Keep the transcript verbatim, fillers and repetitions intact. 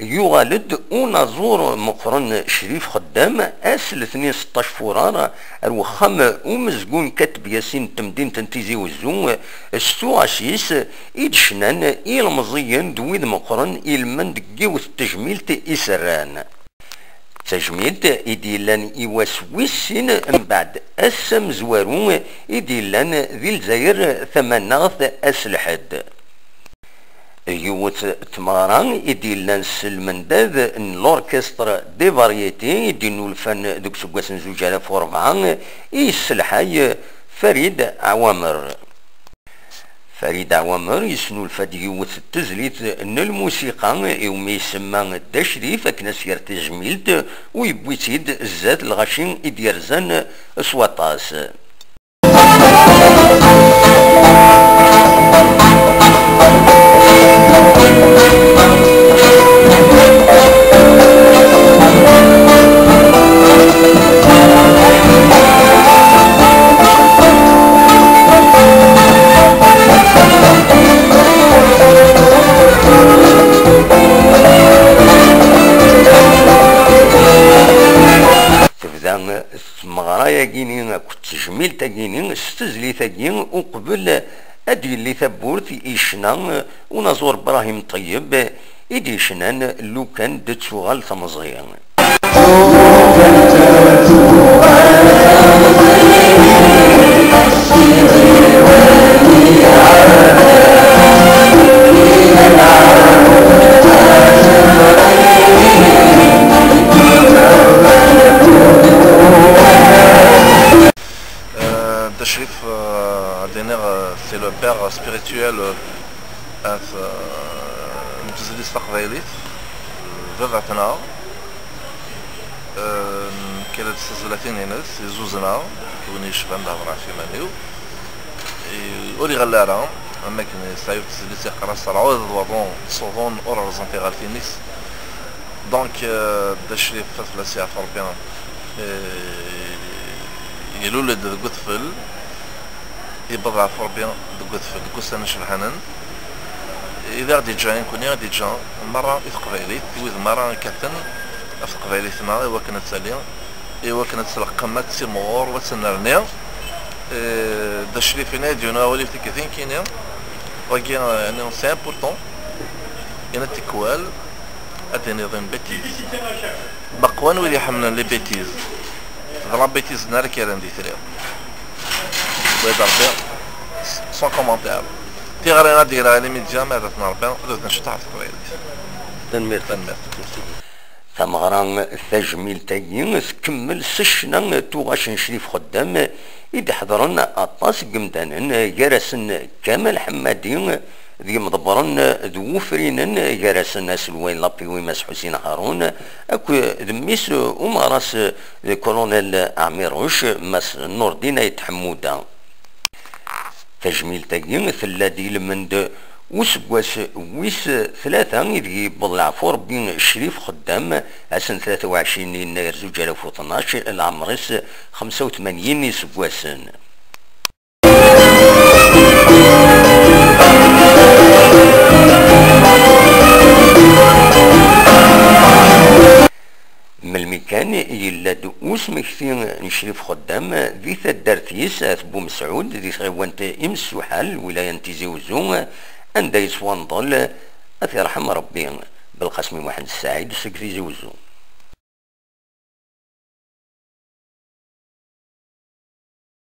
Yuɣal-d unaẓur meqqren Crif Xeddam ass letnin seṭṭac furar ar wexxam umezgun Kateb Yasin n temdint n Tizi Wezzu, s tuɣac-is i d-cnan ilemẓiyen d wid meqqren ilmend deg yiwet n tejmilt i s-rran. D tajmilt i d-yellan i wass wis sin mbeɛd ass amezwaru i d-yellan di Lezzayer tamaneɣt ass lḥedd. Yiwet n tmeɣra i d-yellan s lmendad n l'Orchestre des Variétés i d-innulfan deg useggas n zuǧ alaf u rebɛa i yesselḥay Farid Awamer. Farid Awamer yesnulfa-d yiwet n tezlit n lmusiqa iwumi isemma Dda Crif akken ad s-yerr tajmilt u yewwi-tt-id zdat lɣaci i d-yerzan s waṭas. Tebda tmeɣra-yagini akked tejmilt-agini s tezlit-agi uqbel ad d-yelli tawwurt i ccna unaẓur Brahim Ṭeyyeb i d-yecnan Lukan d-tuɣal temẓi. Euh, Dda Crif, euh, ad iniɣ, euh, c'est le père spirituel, euh, at, euh, n tezlit taqbaylit, baba-tneɣ. Euh, nekk ala d tezlatin-ines, izuzneɣ, d win yecban d abraḥ iman-iw. I, ur iɣelli ara, am akken yesɛa yiwet tezlit yeqqar-as: "Rɛuḍ d waḍu ttsuḍun ur rẓen tiɣaltin-is." Donc, euh, Dda Crif, ad fell-as yeɛfu Rebbi, euh, ilul-d deg udfel, yewweḍ ɣef Rebbi deg udfel, deg ussan icebḥanen. I d aɣ-d-yeǧǧa i nekni, i d-yeǧǧa merra i teqbaylit, i wid merra ikkaten ɣef teqbaylit-nneɣ, i wakken ad tali, i wakken ad tleqqem, ad timɣur, u ad tennerni. Eh, Dda Crif, yenna-d yiwen awal i tikkelt nekkini, wagi, eh, yeɛni, c'est important, yenna-d tikwal, ad d-tiniḍ une bêtise. Ma qwan wid iḥemmlen les bêtises, d la bêtise-nni ara k-yerren d itri. Wa d Rebbi, sans commentaire. Tiɣri ad d-greɣ i les médias, ma ad ten-Rebbi, ad ten-ceṭṭeḥ ɣef teqbaylit. Tanemmirt. Tanemmirt. Tameɣra tajmilt-agi tkemmel s ccna n tuɣac n Crif Xeddam i d-ḥeḍren aṭas n yemdanen, gar-asen Kamal Ḥemmadi, d yimḍebbren d wufrinen, gar-asen aselway n l'A P W Mass Ḥusin Ḥarun akked mmi-s umeɣras d Colonel Ɛmiruc, Mass Nurdin Ayt Ḥemmuda. Tajmilt-agi tella-d i lmend useggas wis tlata ideg yewweḍ leɛfu Rebbi Crif Xeddam, ass n tlata u ɛecrin yennayer zuǧ alaf u tnac, leɛmer-is xemsa u tmanyin iseggasen. Melmi kan yella-d usmekti n Crif Xeddam di taddart-is At Bumesɛud di tɣiwant Imessuḥal, lwilaya n Tizi Wezzu, anda yettwanḍel, ad t-yerḥem Rebbi, Belqasem Muḥend Ssaɛid seg Tizi Wezzu.